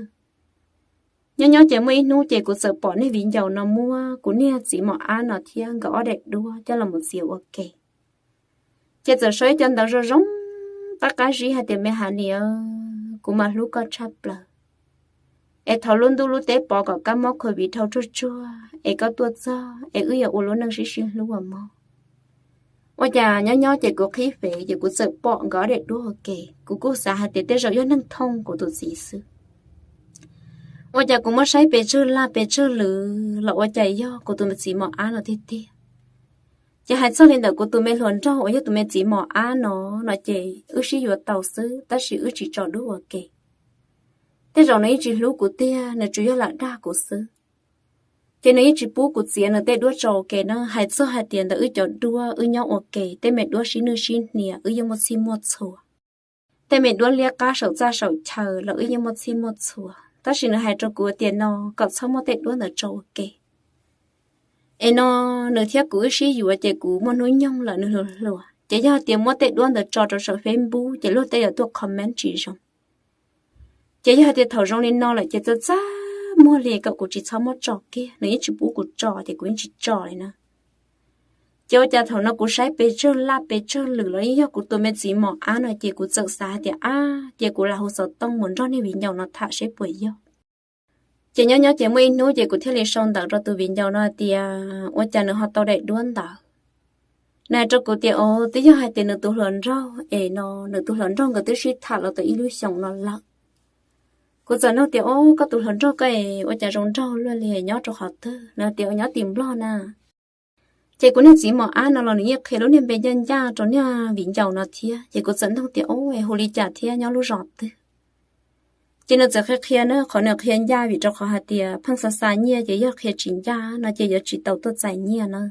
Nyob nyob ces muaj ib hnub ces kuv txawm pom niag viv ncaus no muab kuv niag txiv mos ab no thiab nkawd ob daim duab coj los mus txiav ua ke. Ces txawm sau ib co ntawv zoo zoo qab qab zib hais tias, Me Hav Nis, kuv mas hlub koj tshaj plaws, es thov lub ntuj lub teb pov kom kab mob covid dhau tsuag tsuag es koj tuaj txog es wb yuav ua lub neej sib sib hlub ua mog. Ua cas nyob nyob ces kuv qhib fev ces kuv txawm pom nkawd ob daim duab ua ke. Kuv kuj xav hais tias tej zaum yog neeg thooj kuv tus txiv xwb. Ua cas kuv muab saib pes tsawg laj pes tsawg lwm los ua cas yog kuv tus me txiv mos ab no tiag tiag. Ces hais txog li ntawm kuv tus me hluas nraug uas yog tus me txiv mos ab no, no ces wb sib yuav tau xwb tab sis wb tsis tso duab ua ke. Tej zaum nws yeej tsis hlub kuv tiag, nws tsuas yog lam dag kuv xwb. Ces nws yeej tsis pub kuv txiav nws tej duab tso ua ke na. Hais txog hais tias ntawm wb cov duab wb nyob ua ke, tej me duab sib nwj sib hnia wb yeej muaj txhij muaj txhua. Tej me duab liab qab saum txaj saum chaw los wb yeej muaj txhij muaj txhua, tab sis nws hais rau kuv tias no kom txhob muab tej duab ntawd tso ua ke. Es no nws thiab kuv wb sib yuav ces kuv muaj hnub nyoog lawm nws hluas hluas, ces yog tias muab tej duab ntawd tso rau saum Facebook ces luag tej yuav tuaj comment tsis zoo. Ces yog hais tias thaum zoo li no lawm ces txaj txaj muag li kom kuv tsis txhob muab tso kiag, nws yeej tsis pub kuv tso ces kuv yeej tsis tso li na. Ces ua cas thaum no kuv saib pes tsawg laj pes tsawg lwm los yeej yog kuv tus me txiv mos ab no ces kuv txawm xav hais tias ab, ces kuv lam hu xov tooj mus nrog niag viv ncaus no tham seb puas yog. Ces nyob nyob ces muaj ib hnub ces kuv thiaj li sau ntawv rau tus viv ncaus no hais tias ua cas nws ho tau daim duab ntawd. Nws hais rau kuv tias o, twb yog hais tias nws tus hluas nraug es no, nws tus hluas nraug nkawd twb sib tham los tau ib lub xyoos no lawm. Kuv txawm nug tias o, koj tus hluas nraug koj es ua cas zoo nraug luaj li, nyob rau qhov twg? Nws tias nyob tim Nplog na. Ces kuv niag txiv mos ab no los nws yeej qhia lub niag npe ncaj ncaj rau niag viv ncaus no thiab, ces kuv txawm nug tias o, hu li cas thiab nyob lub zos twg? Ces nws txawm qhia qhia na, qhov nws qhia ncaj vim rau qhov hais tias pheej xa xa nyiaj ces yog qhia tsis ncaj no ces yuav tsis tau tuaj txais nyiaj na.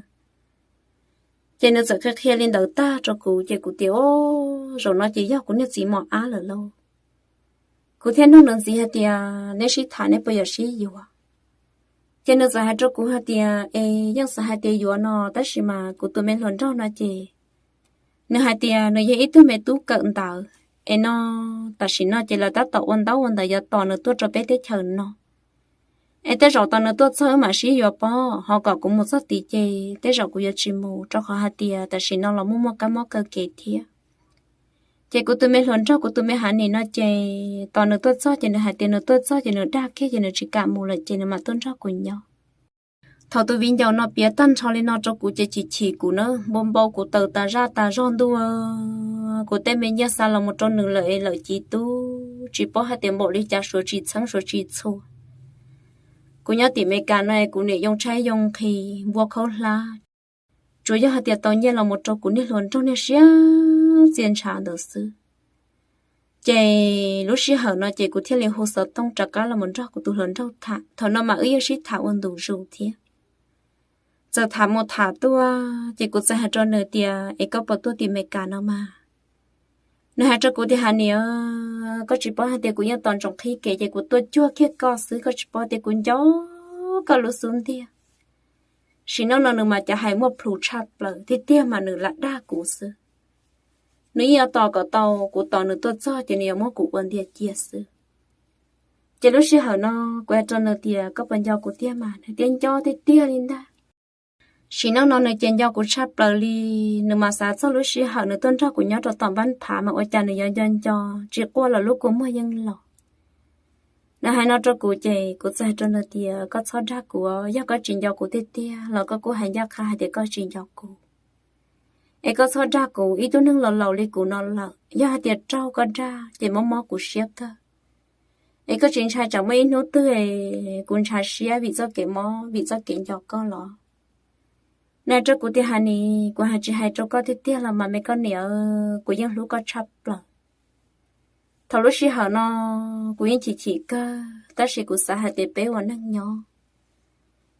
Ces nws txawm qhia qhia li ntawd tag rau kuv ces kuv tias o, zaum no ces yog kuv niag txiv mos ab lawm lauj. Kuv thiaj nug nws ntxiv hais tias neb sib tham neb puas yuav sib yuav? Ces nws txawm hais rau kuv hais tias es yeej xav hais tias yuav no tab sis mas kuv tus me hluas nraug no ces nws hais tias nws yog ib tug me tub kawm ntawv es no, tam sim no ces lawv tab tom ua ntaub ua ntawv yuav tos nws tuaj rau peb teb chaws no. Es tej zaum tos nws tuaj txog wb mam sib yuav pob, ho kom kuv mus txog tid ces tej zaum kuv yuav tsis mus rau qhov hais tias tam sim no los muaj muaj kab mob kaw kev thiab. Ces kuv tus me hluas nraug kuv tus me Hav Nis no ces tos nws tuaj txog ces nws hais tias nws tuaj txog ces nws dag kiag ces nws tsis kam mus lawm ces nws mam tuaj nrog kuv nyob. Thaum tus viv ncaus no piav tag nrho li no rau kuv ces chim chim kuv na, npau npau kuv taws tas zaj tas zog ntua, kuv tej me nyiaj xa los mus rau nws lawm es lawm civ tub tsis paub hais tias npaum li cas suav tsis txheeb suav tsis txhua. Kuv nyob tim Meskas no kuv niam yoo tshaib yoo nqhis npua khaub hlab, tsuas yog hais tias tau nyiaj los mus rau kuv niag hluas nraug niag siab txia ntshav ntawd xwb. Ces lub sij hawm no ces kuv thiaj li hu xov tooj rov qab los mus nrog kuv tus hluas nraug tham. Thaum no mas wb yeej sib tham ua ntu zus thiab. Txawm tham mus tham tuaj ces kuv txawm hais rau nws tias es koj puas tuaj tim Meskas no mas? Nws hais rau kuv tias Hav Nis, koj tsis paub hais tias kuv yeej tos ntsoov qhib kev ces kuv tuaj cuag kiag koj xwb, koj tsis paub tias kuv nco koj lub xub ntiag. Sim neej no nws mas cov hais muaj plhus tshaj plaws tiag tiag mas nws lam dag kuv xwb. Nws yeej yuav tos kom tau kuv tos nws tuaj txog ces nws yuav muab kuv ua ntiag cia xwb. Ces lub sij hawm no kuv hais rau nws tias koj puas nco kuv tiag mas? Nws tias nco tiag tiag li ntag. Sim neej no nws ces nco kuv tshaj plaws li. Nws mas xav txog lub sij hawm nws tuaj nrog kuv nyob rau tom npab phav mas ua cas nws yuav nco nco, tsis quaj los lub kua muag yeej los. Nws hais no rau kuv ces kuv txawm hais rau nws tias koj txhob dag kuv, yog koj tsis nco kuv tiag tiag los koj kuj hais ncaj qha hais tias koj tsis nco kuv. Es koj txhob dag kuv, ib tug neeg laus laus li kuv no lawm, yog hais tias raug koj dag ces mob mob kuv siab kawg. Es koj tsis ntshai tsam muaj ib hnub twg kuv ntshav siab vim txoj kev mob vim txoj kev nco koj los? Nws hais rau kuv tias Hav Nis, kuv hais tsis hais rau koj tiag tiag los mas me koj niam, kuv yeej hlub koj tshaj plaws. Thaum lub sij hawm no kuv yeej chim chim kawg tab sis kuv xav hais tias peb ua neej nyob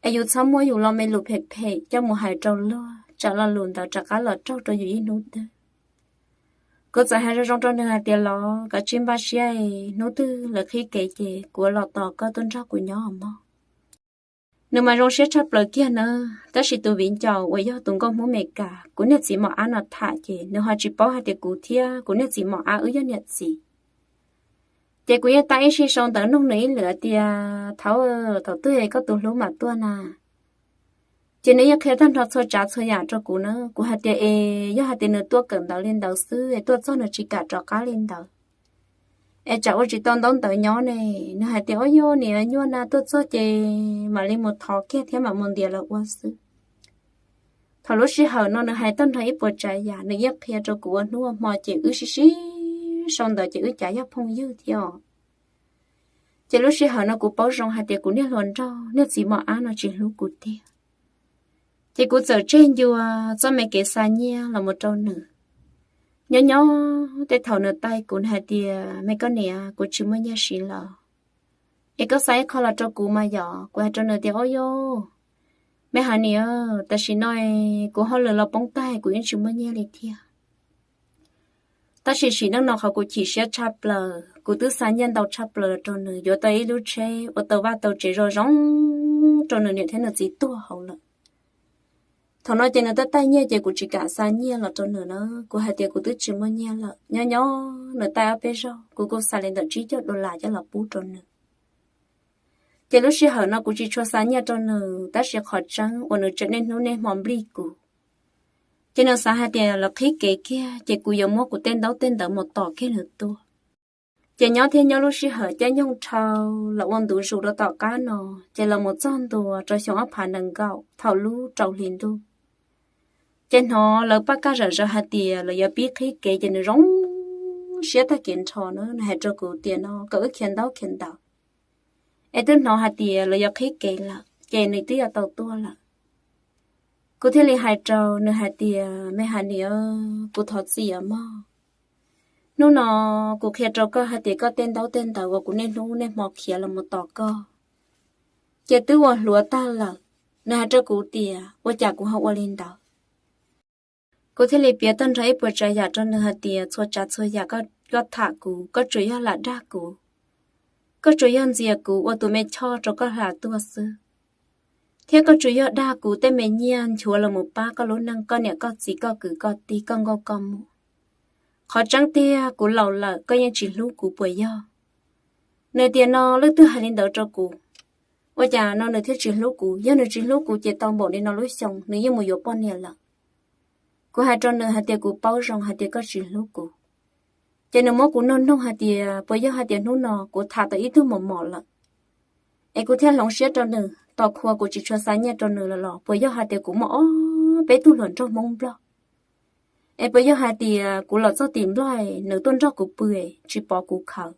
es yus txhob muab yus lo me lus phem phem coj mus hais rau luag tsam lo lus ntawd rov qab los raug rau yus ib hnub twg. Kuv txawm hais zoo zoo rau nws hais tias los koj tsis npaj siab, hnub twg lawv qhib kev ces kuv los tos koj tuaj nrog kuv nyob mog. Nws mas zoo siab tshaj plaws kiag na, tab sis tus viv ncaus uas yog tus nkauj Hmoob Meskas kuv niag txiv mos ab no tham ces nws ho tsis paub hais tias kuv thiab kuv niag txiv mos ab wb yog niam txiv. Ces kuv yeej tab ib sij sau ntawv nug nws ib lwm tias thaum, thaum twg koj tus hlub mam tuaj na? Ces nws yeej qhia tag nrho txhua tsav txhua yam rau kuv na. Kuv hais tias es yog hais tias nws tuaj kawm ntawv li ntawd xwb es tuaj txog nws tsis kam rov qab li ntawd, es tsam ua tsis tau ntaub ntawv nyob ne. Nws hais tias, Ua, yog niam nyuaj na, tuaj txog ces mam li mus thov kiag thiab mam mus ntiav lawv ua xwb. Thaum lub sij hawm no nws hais tag nrho ib puas tsav yam, nws yeej qhia rau kuv ua hnub ua hmo ces wb sib sib sau ntawv ces wb cav yog phooj ywg thiab os. Ces lub sij hawm no kuv paub zoo hais tias kuv niag hluas nraug niag txiv mos ab no tsis hlub kuv tiag. Ces kuv txawm tseg ncua txoj me kev xa nyiaj los mus rau nws. Nyob nyob tej thaum nws taij kuv, nws hais tias, Me koj niam, kuv tsis muaj nyiaj siv lawm, es koj xa ib qho los rau kuv mas yom. Kuv hais rau nws tias, Ua, yog, me hais niam, tam sim no kuv hauj lwm los poob tag, kuv yeej tsis muaj nyiaj li thiab. Tab sis sim neej no qhov kuv chim siab tshaj plaws, kuv twb xa nyiaj ntau tshaj plaws los rau nws, yuav tau ib lub tsheb, ua tau vaj tau tsev zoo zoo rau nws niam thiab nws txiv tuag hauv lawm. Thaum no ces nws twb taij nyiaj ces kuv tsis kam xa nyiaj los rau nws na. Kuv hais tias kuv twb tsis muaj nyiaj lawm. Nyob nyob nws taij ob peb zaug, kuv kuj xa li ntawm tsib caug dollar coj los pub rau nws. Ces lub sij hawm no kuv tsis tshua xa nyiaj rau nws, tab sis qhov tseeb uas nws tseem niaj hnub niaj hmo nplij kuv. Ces nws xav hais tias lawv qhib kev kiag ces kuv yuav muab kuv tej ntaub tej ntawv mus tom kiag nws tuaj. Ces nyob thiab nyob lub sij hawm caij nyoog dhau los ua ntu zus rau tom qab no, ces los mus txog ntua rau xyoo ob phav nees nkaum thaum lub rau hli ntuj, ces hnov lawv paj kaj zom zaws hais tias lawv yuav pib qhib kev ces nws zoo siab tag kev nrho na. Nws hais rau kuv tias no kom wb khiav ntaub khiav ntawv, es twb hnov hais tias lawv yuav qhib kev lawm ces nws twb yuav tau tuaj lawm. Kuv thiaj li hais rau nws hais tias, Me hais niam, kuv thov txim os mog. Hnub no kuv qhia rau koj hais tias koj tej ntaub tej ntawv uas kuv niaj hnub niaj hmo khiav los mus tos koj, ces twb ua hluav tag lawm. Nws hais rau kuv tias, Ua cas kuv ho ua li ntawd? Kuv thiaj li piav tag nrho ib puas tsav yam rau nws hais tias, Txhua tsav txhua yam koj tham kuv, koj tsuas yog lam dag kuv, koj tsuas yog ntxias kuv ua tus me choj rau koj hla tuaj xwb, thiab koj tsuas yog dag kuv tej me nyiaj nchuav los mus pab koj lub neej, koj niam koj txiv, koj kwv koj tij, koj nkauj koj muam. Qhov tseeb tiag kuv laus lawm koj yeej tsis hlub kuv puas yog? Nws tias no, leej twg hais li ntawd rau kuv? Ua cas no nws thiaj tsis hlub kuv? Yog nws tsis hlub kuv ces tau npaum li no lub xyoo nws yeej mus yuav poj niam lawm. Kuv hais rau nws hais tias kuv paub zoo hais tias koj tsis hlub kuv. Ces nws muab kuv nug noog hais tias puas yog hais tias hnub no kuv tham tau ib tug mos mos lawm, es kuv thiaj hloov siab rau nws. Tom qhua kuv tsis tshua xa nyiaj rau nws lawm los puas yog hais tias kuv muaj ob peb tug hluas nraug Hmoob Nplog? Es puas yog hais tias kuv los txog tim Nplog, nws tuaj nrog kuv pw, tsis pom kuv khawv,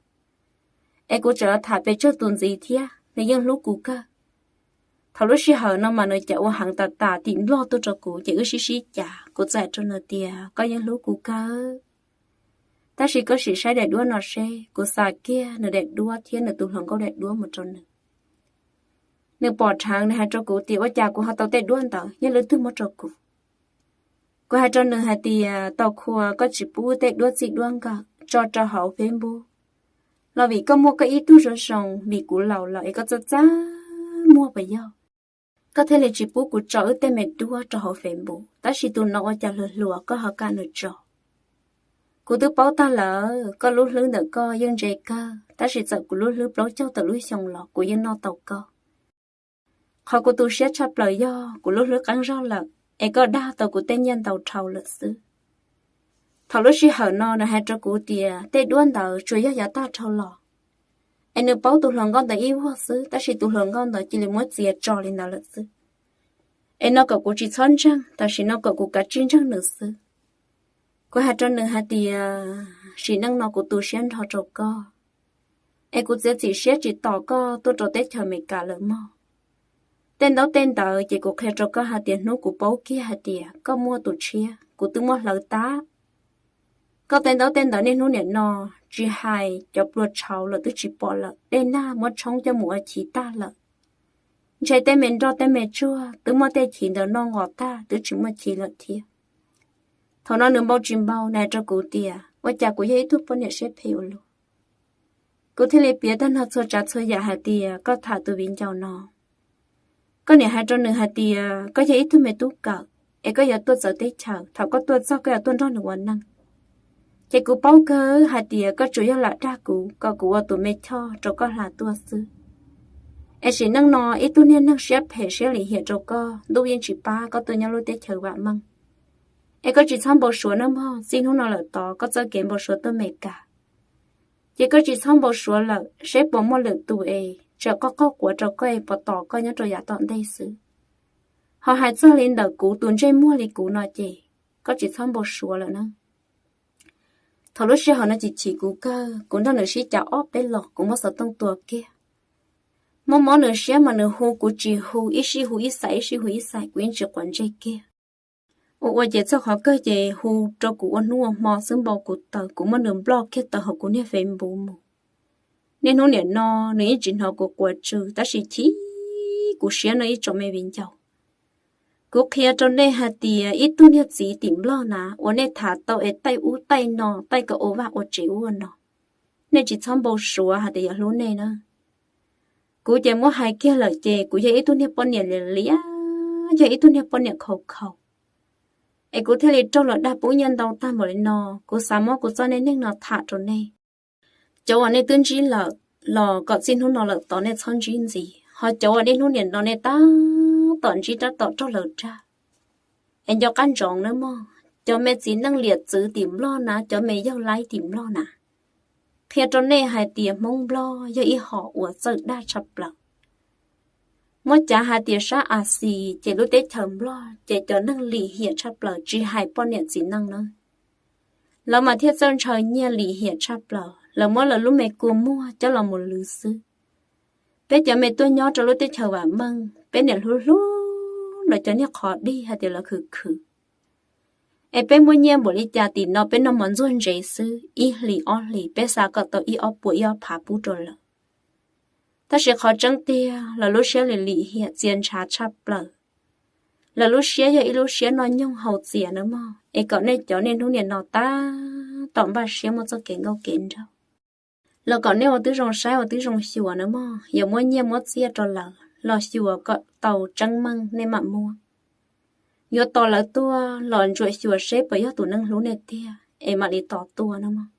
es kuv tseem tham pes tsawg tus ntxiv thiab, nws yeej hlub kuv kawg. Thaum lub sij hawm no mas nws cas ua heev tas tas tim Nplog tuaj rau kuv, ces wb sib sib cav. Kuv txawm hais rau nws tias, Koj yeej hlub kuv kawg, tab sis koj sim saib daim duab no seb. Kuv xa kiag nws daim duab thiab nws tus hluas nkauj daim duab mus rau nws. Nws pom dheev, nws hais rau kuv tias, Ua cas kuv ho tau tej duab ntawd, yog leej twg muab rau kuv? Kuv hais rau nws hais tias, Tom qhua koj tsis pub tej duab txij duab nkawm tso rau hauv Facebook los vim koj muaj koj ib tug zoo zoo, vim kuv laus lawm es koj txaj txaj muag puas yog? Koj thiaj li tsis pub kuv tso wb tej me duab rau hauv Facebook, tab sis tus no ua cas hluas hluas koj ho kam nws tso. Kuv twb paub tag lawm, koj lub hlwb ntawm koj yeej ntse kawg, tab sis txawm kuv lub hlwb plaub caug tawm lub xyoo los kuv yeej noj tau koj. Qhov kuv tu siab tshaj plaws yog kuv lub hlwb qeeb zog lawm, es koj dag tau kuv tej nyiaj ntau dhau lawm xwb. Thaum lub sij hawm no nws hais rau kuv tias tej duab ntawd tsuas yog yav tag dhau los, es nws paub tus hluas nkauj ntawd ib vuag xwb, tab sis tus hluas nkauj ntawd cia li muab txiav tso li ntawd lawm xwb. Es no kom kuv tsis txhob ntseeg, tam sim no kom kuv kav tsij ntseeg nws xwb. Kuv hais rau nws hais tias, Sim neej no kuv tu siab nrho rau koj, es kuv txiav txim siab tsis tos koj tuaj rau teb chaws Amelikas lawm mog. Tej ntaub tej ntawv ces kuv qhia rau koj hais tias hnub kuv paub kiag hais tias koj muaj tus tshiab, kuv twb muab hlawv tag. Koj tej ntaub tej ntawv niaj hnub niam no, tsis hais cov plua tshauv los twb tsis pom lawm, dej nag muab tshoob coj mus ua chiv tag lawm. Ntshe tej me nroj tej me tsuag twb muab tej chiv ntawd noj nqos tag twb tsis muaj chiv lawm thiab. Thaum no nws npau tsis npau, nws hais rau kuv tias, Ua cas kuv yog ib tug poj niam siab phem ua luaj? Kuv thiaj li piav tag nrho txhua tsav txhua yam hais tias koj tham tus viv ncaus no. Koj niam hais rau nws hais tias koj yog ib tug me tub kawm, es koj yuav tuaj txawv teb chaws, thaum koj tuaj txog koj yuav tuaj nrog nws ua neej. Ces kuv paub kawg hais tias koj tsuas yog lam dag kuv kom kuv ua tus me choj rau koj hla tuaj xwb. Es sim neej no ib tug niag neeg siab phem siab lim hiam rau koj, ntuj yeej tsis pab koj tuaj nyob lub teb chaws vam meej. Es koj tsis txhob npau suav nawb mog, txij hnub no lawm tod koj txoj kev npau suav tuaj Meskas. Ces koj tsis txhob npau suav lawm, seb puas muaj lwm tus es tseem qoj qoj quav rau koj es puas tos koj nyob rau yav tom ntej xwb. Ho hais txog li ntawm kuv tus ntsej muag li kuv no ces koj tsis txhob npau suav lawm na. Thaum lub sij hawm no chim chim kuv kawg, kuv nrog nws sib cav ob peb los kuv muab xov tooj tua kiag. Muab mob nws siab mas nws hu kuv tsis hu, ib sij hu ib xais, ib sij hu ib xais, kuv yeej tsis quav ntsej kiag. Ua ua ces txog qhov kawg ces hu rau kuv ua hnub ua hmo xwb npau kuv taws, kuv muab nws nploj kiag tawm hauv kuv niag Facebook mus. Niaj hnub niam no nws yeej tsis hnov kuv quav tsw, tab sis chim kuv siab no ib tsoom me viv ncaus. Kuv qhia rau nej hais tias ib tug niag txiv tim Nplog na uas nej tham tau es taij ub taij no, taij kom ua vaj ua tsev ua no, nej tsis txhob npau suav hais tias yog hlub nej na. Kuv ces muab hais kiag lawm ces kuv yog ib tug niag poj niam liam liam, yog ib tug niag poj niam khaus khaus, es kuv thiaj li raug los dag pub nyiaj ntau tag npaum li no. Kuv xav muab kuv txoj neej neeg no tham rau nej. Cov uas nej twb ntsib lawm los kom txij hnub no lawm tod nej txhob ntsib ntxiv, ho cov uas niaj hnub niam no nej tab tom ntsib tab tom raug lawv dag, es nco qab ntsoov nawb mog, cov me txiv neej liam txwv tim Nplog na, cov me yawg laib tim Nplog na, qhia rau nej hais tias Hmoob Nplog yog ib hom uas txawj dag tshaj plaws. Muab cav hais tias sab As Xis ces lub teb chaws Nplog ces cov neeg lim hiam tshaj plaws, tsis hais poj niam txiv neej na, lawv mas thiaj txawj ntshaw nyiaj lim hiam tshaj plaws, lawv muab lawv lub me kua muag coj los mus lwv xwb. Peb cov me tuaj nyob rau lub teb chaws vam meej, peb niam hlub hlub lawv cov niag qhov dig hais tias lawv khwv khwv. Es peb muaj nyiaj npaum li cas tim no peb noj mov ntxuag ntsev xwb, ib hlis ob hlis peb xa kom tau ib ob puas ib ob phav pub rau lawv. Tab sis qhov tseeb tiag lawv lub siab lim lim hiam txias ntshav tshaj plaws. Lawv lub siab yog ib lub siab noj nyoog haus txias nawb mog, es kom nej cov niaj hnub niam no tab tom npaj siab muaj txoj kev nkauj kev nraug, los kom nej ua tib zoo saib ua tib zoo xyuas nawb mog, yuav muab nyiaj muab txiaj rau lawv los xyuas kom tau tseeb meej nej mam muab. Yuav tos lawv tuaj los ntsuam xyuas seb puas yog tus neeg hlub nej tiag es mam li tos tuaj nawb mog.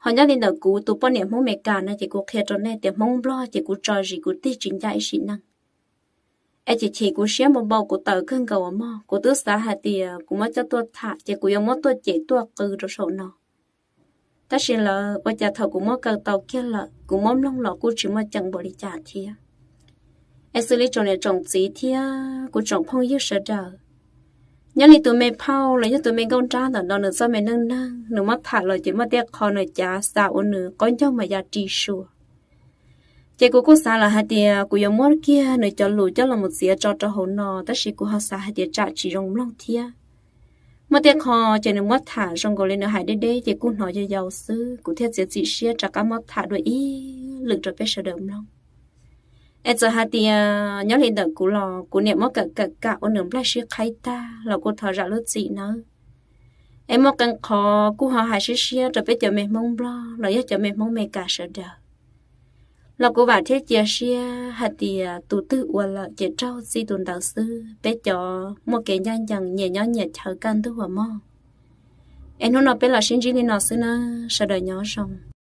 Ho nyob li ntawm kuv tus poj niam Hmoob Meskas no ces kuv qhia rau nej tias Hmoob Nplog ces kuv tso zis kuv tig tsis ncaj ib sim neej. Es chim chim kuv siab npau npau kuv taws kawg nkaus mog, kuv twb xav hais tias kuv muab coj tuaj tham ces kuv yuav muab tuaj cem tuaj qw rau saum no. Tab sis lawv ua cas thaum kuv muab kaw tau kiag lawm kuv muab mloog los kuj tsis muaj ceem npaum li cas thiab. Es xws li tsoom niam tsoom txiv thiab kuv tsoom phooj ywg sawv daws, nyob li tus me phauj los yog tus me nkauj nrab ntawm no nws txoj me neej neeg nws muab tham los ces muaj tej qho nws cav xa ua nws qaub ncaug mas ya ri sua. Ces kuv kuj xav lawm hais tias kuv yuav muab kiag nws cov lus coj los mus txiav tso rau hauv no, tab sis kuv ho xav hais tias tsam tsis zoo mloog thiab. Muaj tej qho ces nws muab tham zoo nkaus li nws hais deb deb ces kuj hnov yau yau xwb, kuv thiaj txiav txim siab rov qab muab tham dua ib lwm rau peb sawv daws mloog. Es txawm hais tias nyob li ntawm kuv los kuv niam muab kawm kawm kam ua nws nplaig sib qhaib tag los kuv thov zam lub txim nawb. Es muaj qee qhov kuj ho hais siab siab rau peb cov me Hmoob Nplog los yog cov me Hmoob Meskas sawv daws, los kuv vam thiab cia siab hais tias tus twg ua lawm ces raug txij tus ntawd xwb, peb cov muaj kev ncaj ncees nyias nyob nyias chaw kaj ntug mog. Es hnub no peb los sib ntsib li no xwb na, sawv daws nyob zoo.